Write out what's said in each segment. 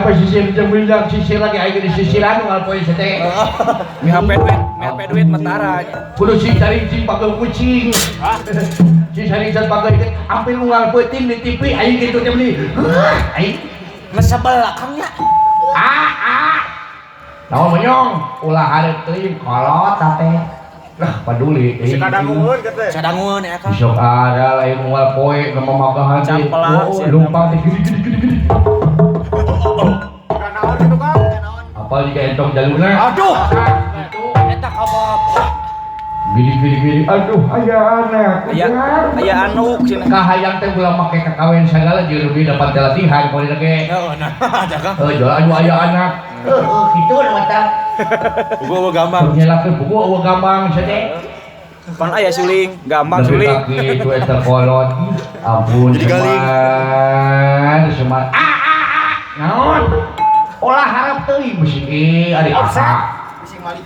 Sisir jeung bilang sisir lagi aing di sisiran unggal poe teh. Mihape duit matara. Kudu si cari cing pageuh kucing. Si cari cing pageuh ieu ampil unggal peuting di TV aing kitu teh beli. Aing Mesebel akang nya. Ah ah. Naon menyong ulah hareup teuing kolot teh. Lah paduli Si kadangueun teh. Sadangueun ya kang. Besok ada lain unggal poe nu mamagahan teh. Campela, Oh, si lumpang teh gini gini gini gini. Naon kitu, Kang? Apal jika entong jaluna. Aduh. Itu Eta ka bapak. gini gini gini. Aduh, aya anak. Aya aya anuk cenah. Kahayang teh ulah make kakawen sagala jeung lebih dapat latihan kalau dina ge. Heeh, nah aja kang. Eh, jual aduh aya anak. Heuh, kitu nu mata. Buku eueuh gampang. Nyelakeun buku eueuh gampang sia teh. Pan aya suling, gampang Lebih suling. kaki itu eta kolot. Ampun Jadi galing. Semar, semar. Ah ah ah. Naon? Olah harap teuing bisi ieu ari Offset. aha.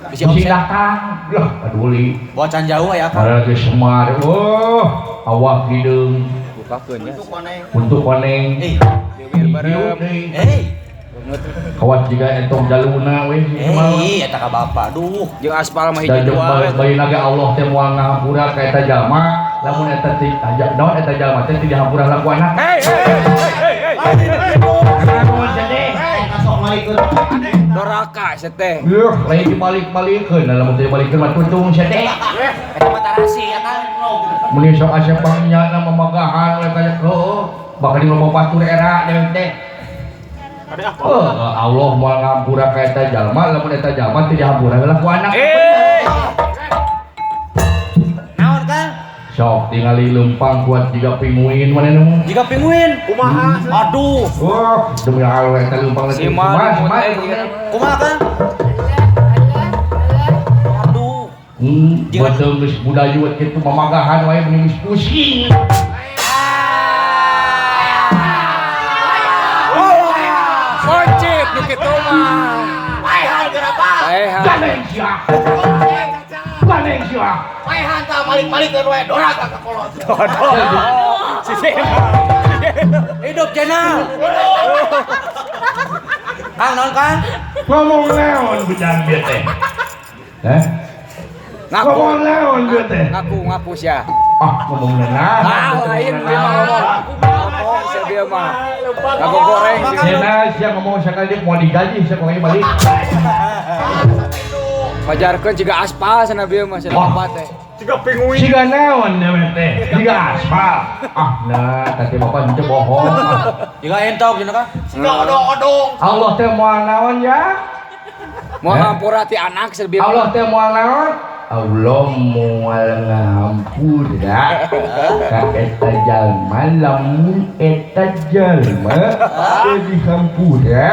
Bisi Bisi offset. datang. Lah, peduli. Bocan jauh ya kang. Karena geus semar. Oh, awak hideung Bukakeun ya. untuk koneng. Eh, Bibir barem. eh. Kawat jiga entong jaluna we. Eh, eta ka bapak. Duh. Jeung aspal mah Dan hiji jeung dua we. bayi naga Allah teh moal ngahampura ka eta jalma, lamun eta teh aja naon eta jalma teh teu dihampura laku anak. Hei hei hei hei hei. Naon sia teh? Doraka sia teh. Yuh, lain dibalik-balikeun, lamun teu dibalikeun mah tutung sia teh. Eta mah tarasi ya kang. Mun sok asa pangnyana mamagahan we kaya heueuh, bakal di loba batur era dewek teh. Kade ah. Oh, Allah moal ngahampura ka eta jalma, lamun eta jalma teu dihampura laku anak. Eh. Naon kang? Sok tingali lempang kuat jiga pinguin mana nu. Jika pinguin. Kumaha? Aduh. Wah, demi Allah eta lempang Si teh. Mar, Semar, eh, semar. Kumaha kang? Aduh. Betul geus budayut kitu mamagahan wae meni geus pusing. Kocip nu kitu mah. Paehan kenapa? Paehan. Ganeng sia. Ganeng sia. Paehan tah balik-balikeun we doraka ka kolot. Si Sena. Hidup channel. Kang naon kang? Ngomong naon bejaan bieu teh? Heh? Ngaku. Ngomong naon bieu teh? Ngaku ngaku sia. Ah, ngomong naon? Ah, lain dia mah ngomong. Ngomong sia dia mah. Ngaku goreng. Sena sia ngomong sekali dia mau digaji sia pokoknya balik. Pajarkeun jiga aspal cenah bieu mah cenah Wah. bapak teh. Siga pinguin. Siga naon dewe teh? Siga aspal. Ah, nah tadi bapak henteu bohong. Ah. Jika entok cenah kang. Siga odong-odong. Allah teh moal naon ya? Moal Eh? hampura ti anak sia bieu. Allah teh moal naon? Allah moal ngahampura ka eta jalma lamun eta jalma teu dihampura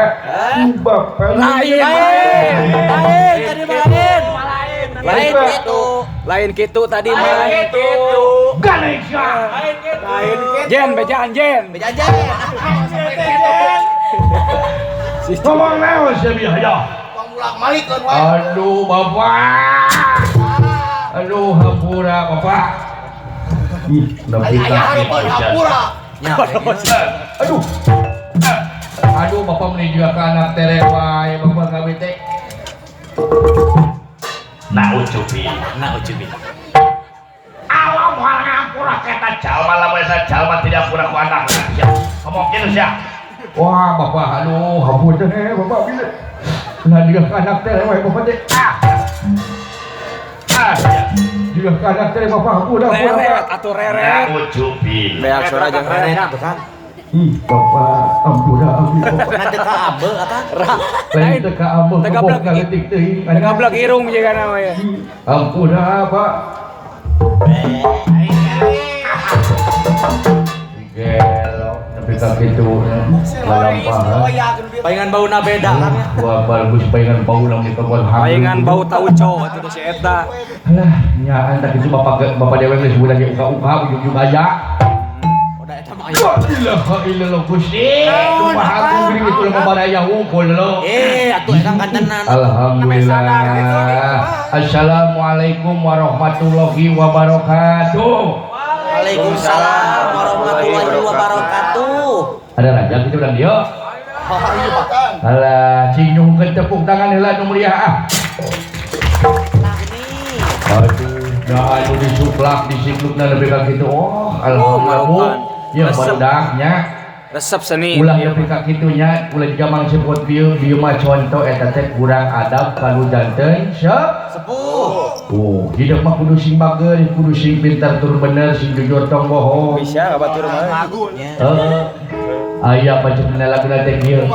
ku bapa. Lain. Lain, lain tadi mah lain. Lain gitu. Lain kitu tadi mah. Lain kitu. Ganeng sia. Lain kitu. Jen bejaan jen. Bejajan. Ngomong naon sia bieu hayo? Pamulak-malikeun wae. Aduh bapak. Aduh hampura bapak. Ih, nepi Aya ka hareupeun kitu, sia. hampura. Nya. Aduh. Aduh bapak meni juga ke anak tere wae bapak kami teh. Nah ucupi. Nah ucubi. Allah moal ngampura ka eta jalma lamun eta jalma tidak pura ku anak. Sia. Ngomong kitu sia. Wah bapak aduh hampura teh bapak bisa. Nah juga ke anak tere wae bapak teh. Ah. Ah sia. Juga ke anak tere bapak hampura hampura. Reret atuh reret. Ucupi. Beak suara jeung Reret reret. tuh kang. Ih bapak ampura abdi bapak. Nanti ka abe akang. Lain teu ka ambe Tegablek. kebok kaletik teuing. Tegablek irung jiga nama ya. Ampura Pak. Gelo, tapi ka kitu lalampahan. Palingan bauna beda kang ya. Wah, bagus palingan bau lamun dikaguan hamil. Palingan bau tauco atuh teh si eta. Alah, nyaan tak kitu bapak bapak dewe geus budak ge uka-uka ujug-ujug aya. Udah eta mah aya. La ilaha illallah Gusti. Kumaha geuning itu lemah baraya wungkul lo. Eh, atuh eta kan tenan. Alhamdulillah. Assalamualaikum warahmatullahi wabarakatuh. Waalaikumsalam warahmatullahi wabarakatuh. Ada raja gitu udah dia. Alah, cing nyuhunkeun tepuk tangan heula nu meriah ah. Aduh, da anu disuplak disiplukna nepi ka kitu. Oh, alhamdulillah Bu. Ya barudaknya. Resep seni. Ulah nepi ka kitu nya, ulah jiga Mang Cepot bieu, bieu mah conto eta teh kurang adab ka nu janten sepuh. Oh, hidup mah kudu sing bager, kudu sing pintar tur bener, sing jujur tong bohong. Bisa ka batur mah. Heeh. Aya pancen laguna teh kieu.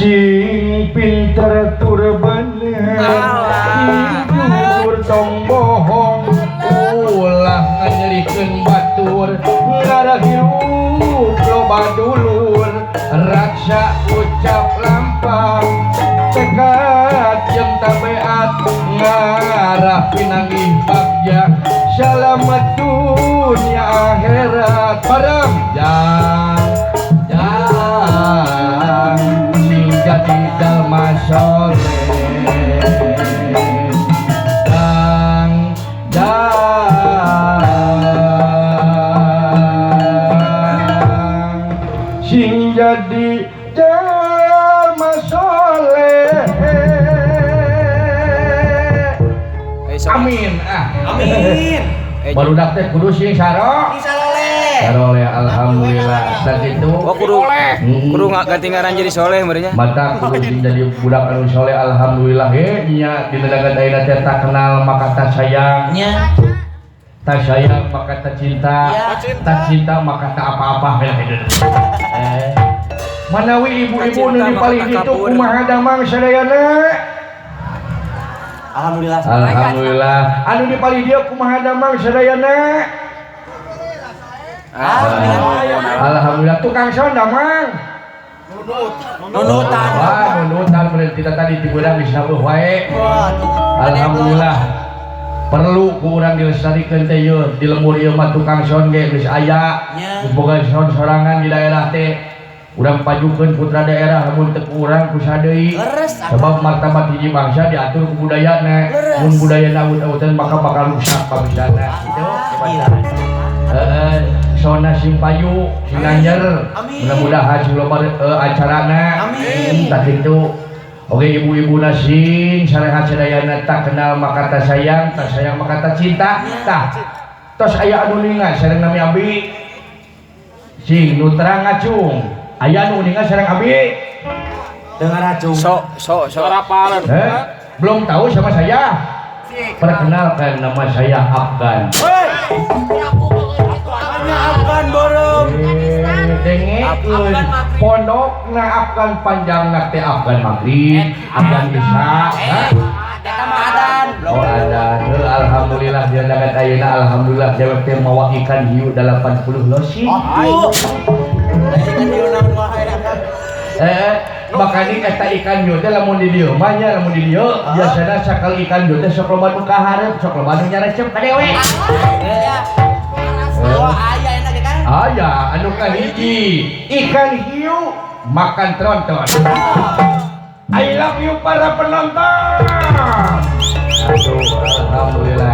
Sing pintar tur bener, sing jujur tong bohong, ulah nganyerikeun batur, ngarah hirup loba dulur, raksa ucap lampang, tekad jeung tabeat, ngarah pinanggih bagja, salamet dunia akhirat, bareng jang jang sing jadi jalma soleh, jang jang sing jadi jalma soleh. Amin ah. Amin. Barudak teh kudu sing saro. Saroleh, alhamdulillah. Sakitu. Oh, kudu kudu ganti ngaran jadi soleh meureunnya. Mata kudu sing jadi budak anu soleh, alhamdulillah he nya dina dagan ayeuna teh tak kenal maka tak sayang. Nya. Tak sayang maka tak cinta. Tak cinta maka tak apa-apa. Manawi ibu-ibu nu di paling ditu kumaha damang sadayana? Alhamdulillah. Alhamdulillah. Anu di paling dieu kumaha damang sadayana? Alhamdulillah. Alhamdulillah. Tukang sound damang. Nunutan. Wah, nunutan berarti kita tadi tiburan bisa wae. Alhamdulillah. Perlu ku urang dilestarikan teh yeuh di lembur ieu mah tukang sound ge geus aya. Geus boga sound sorangan di daerah teh. Urang pajukeun putra daerah lamun teu ku urang ku sadeui. Sebab martabat hiji bangsa diatur ku budayana. Mun budayana awut-awutan maka bakal rusak bangsana. Gitu. Heeh, sona sing payu, sing nanjer. Mudah-mudahan sing loba acarana. Amin. Tah kitu. Oke ibu-ibu sing sarehat sadayana tak kenal maka tak sayang, tak sayang maka tak cinta. Tah. Tos aya anu ningan sareng nami abi. Sing nu terang ngacung. Aya nu ningan sareng abi. Dengar acung. Sok sok sok. Belum tahu sama saya. Perkenalkan nama saya Afgan. Afgan borong. Dengekeun pondokna Afgan panjangna teh Afgan maghrib, Afgan isya. Eta mah adan. Oh adan. Heuh alhamdulillah diandakan ayeuna alhamdulillah dewek teh mawa ikan hiu 80 losi. Ikan hiu naon wae. Makani eta ikan hiu teh lamun di dieu mah nya lamun di dieu biasana sakali ikan hiu teh sok loba nu kahareup, sok loba nu nyarecep ka dewe. Wah, aya enak ya kan? Aya, anu kahiji ikan hiu makan tronton. I love you para penonton. Aduh, alhamdulillah.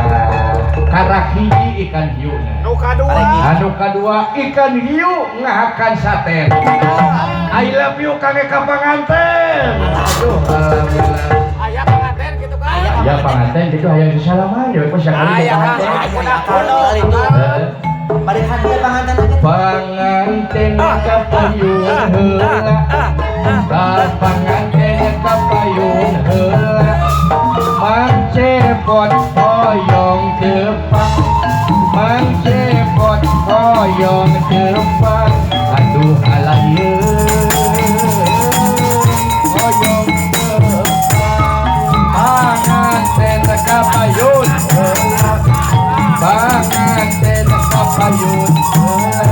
Karak hiji ikan hiu. Nu kadua. Anu kadua ikan hiu ngahakan saten. I love you kang Eka panganten. Aduh, alhamdulillah. Aya panganten gitu kan? Ya panganten gitu hayang sasalaman ya we sakali panganten. Aya panganten. Panganten kapayun heula. Panganten kapayun heula. Mang Cepot hoyong tepang. Mang Cepot hoyong tepang. Aduh alah ieu hoyong tepang. Panganten kapayun heula. Panganten kapayun heula.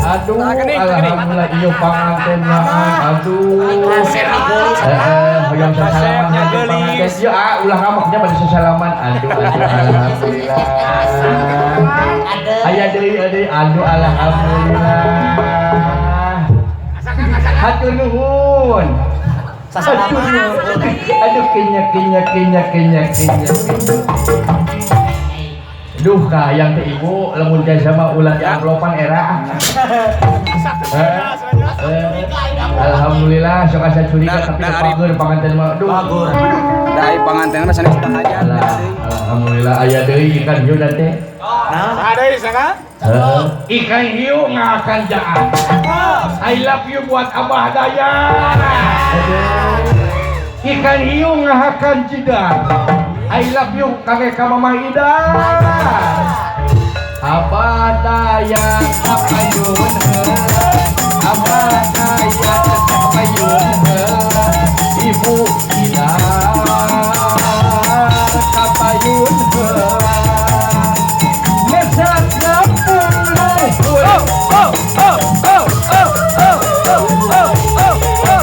Aduh, alhamdulillah ieu panganten aduh. Hoyong sasalaman panganten. Ieu ah ulah ngamaknya pada sasalaman. Aduh, aduh alhamdulillah. Aya deui deui aduh alhamdulillah. Hatur nuhun. Sasalaman. Aduh kinya kinya kinya kinya kinya. Duh kahayang teh ibu lamun teh sama ulah di amplopan era. Alhamdulillah sok asa curiga tapi bager panganten mah. Aduh. Bager. Da panganten mah sanes hajat. Alhamdulillah aya deui ikan hiu da teh. Nah, deui saka? Ikan hiu ngakan jaat. I love you buat Abah Daya. Ikan hiu ngahakan jidat. I love you kakek ka Mama Ida. Abah Daya kapayun, Abah Daya kapayun, Ibu Ida kapayun. Mesat ngampung luhur. Oh oh oh oh oh oh oh oh oh oh.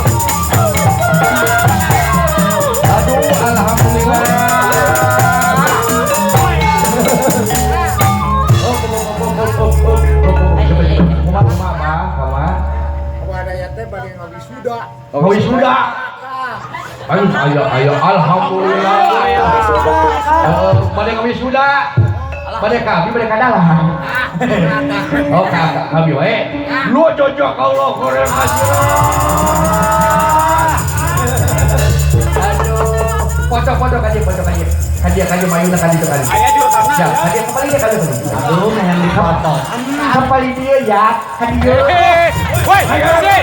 Aduh, alhamdulillah. Wisuda. Ayo ayo ayo alhamdulillah. Bade wisuda. Bade kami bade kadalah. Oh kami wae. Lu cocok Allah koreng kasirah. Aduh, pojok-pojok aja pojok aja. Kadia mayuna kadi itu kali. Ya, kadia kepali dia kali. Aduh, yang dipoto. Kepali dia ya, kadia. Woi, woi.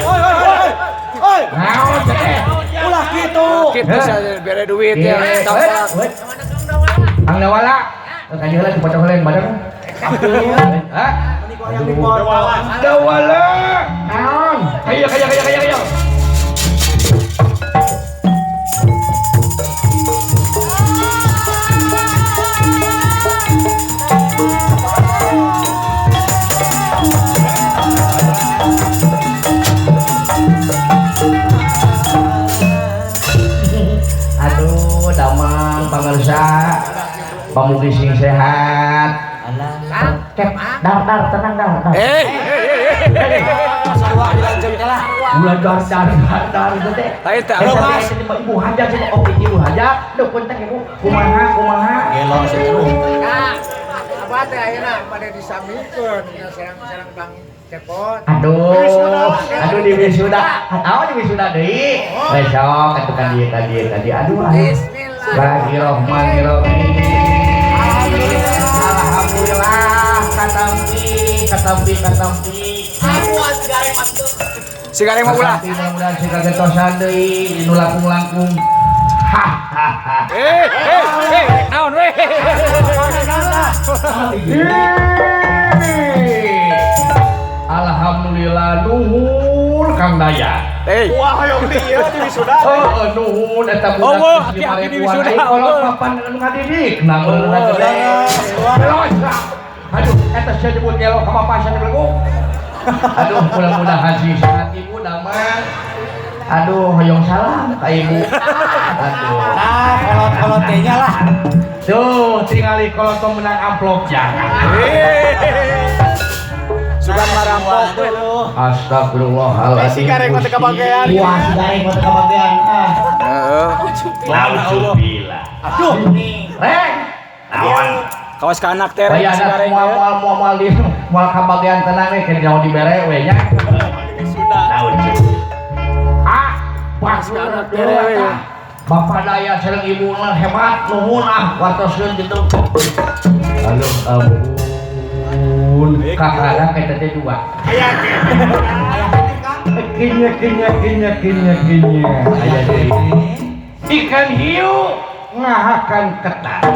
Oi. Naon teh? Ulah kitu. Kitu bere duit ya. Kang Dawala. Kadia heula dipocok heula yang badan. Hah? Dawala. Naon? Kayak kayak kayak kayak kayak. Aduh, damang pangersa. Pamugi sing sehat. Alah. Cek, dar dar tenang dar. Eh. Ulah dar dar dar teh. Lain teh anu ibu hajat cenah oke ibu hajat. Duh punten ibu. Kumaha kumaha? Gelo sih lu. Abah teh ayeuna bade disamikeun sareng-sareng Bang Cepot. Aduh, aduh di wisuda. Aduh di wisuda deui. Besok atuh ka dieu ka dieu ka dieu. Aduh. Bismillahirrahmanirrahim. Alhamdulillah katampi katampi katampi. Si gareng mah ulah. Mudah-mudahan si kagetosan deui nu langkung-langkung. Hahaha. Eh eh eh naon we. Alhamdulillah nuhun Kang Daya. Eh. Wah hoyong ieu di wisuda. Heeh nuhun eta budak. Oh, aki-aki di wisuda. Kalau papan anu ngadidik nah meuleuh gede. Aduh eta sia nyebut gelo ka bapak sia nyebut. Aduh mudah-mudahan sih sehat ibu damang. Aduh hoyong salam ka ibu. Aduh. Nah, kolot-kolot teh nya lah. Tuh tingali kolot menang amplop jangan. Sugan marampok we. Astagfirullahaladzim. Si gareng mah teu kabagean. Wah, si gareng mah teu kabagean. Ah. Heeh. Nauzubillah. Aduh. Reng. Naon? Kawas ka anak teh reng si gareng. Moal moal moal di moal kabagean tenang we keur nyaho dibere we nya. Nauzubillah. Ah, pas ka anak teh we. Bapak Daya sareng ibu mah hebat nuhun ah wartoskeun kitu. Aduh ampun. Kakara eta teh dua. Aya kinya kinya kinya kinya kinya. Aya deui. Ikan hiu ngahakan ketan.